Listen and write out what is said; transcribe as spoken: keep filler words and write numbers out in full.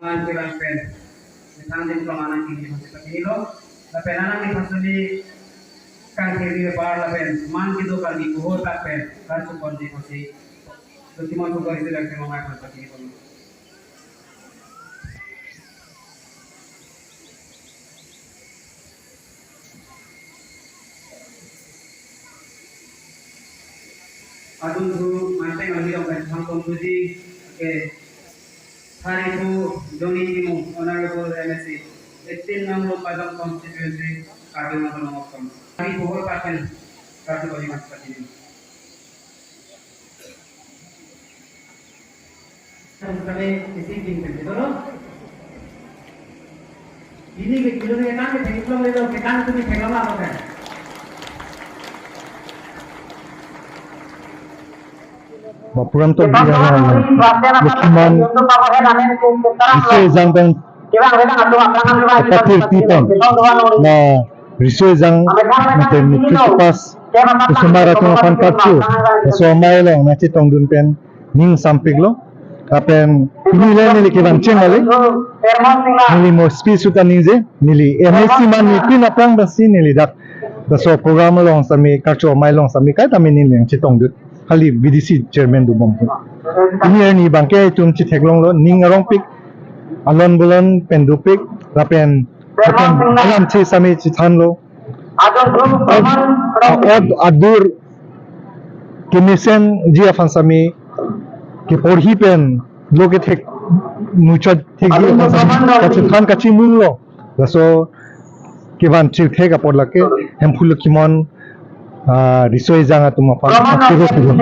An kurang pen, methang adim kemana kini masih pakai lo. Lapen alang ni pasuli kang kiri bar lapen man kido kang di kuhur tak pen, kan sukon di masih. Tuh cuma sukon itu lagi mau main pakai lo. Adunthu manteng along pen thang pon tuji ke Haripu Johnny Timung, Honorable M A C, eighteen number Pajang constituency, Karbi Anglong Autonomous Council. Haripu Hor Paten, Karbi Anglong Autonomous Council. Kami isi tim pen, betul? Ini ke kilo ni kan ke thengklong le lo, ke kan tu ni thengklong apa kan? Bapuram to bilang Lukhiman Riso Ejang pen kapatir pi pen na Riso Ejang mate Mitri Tipas Kusumar atum aphan karchu, laso amei along nangchetongdun pen ning sampik lo. Lapen pini le neli kevan cheng kali. Neli mo speech suta ningje, neli M A C man ni pin aphrang basi neli dak laso program along sami, karchu amei along sami kaita neli nangchetongdun. Kali B D C chairman dobom. Pini arni abangke itum chetheklong lo, ning arongpik, alon bolon pen dopik, lapen, lapen alam che sami chethan lo. Ad-, ad-, adur kemesen ji aphan sami keporhi pen lo kethek muchot thekji aphan sami kachethan kachimung lo. Laso kevan chithek apot lake Hemphu Lukhiman, ah, Riso Ejang atum aphan apiro pidun.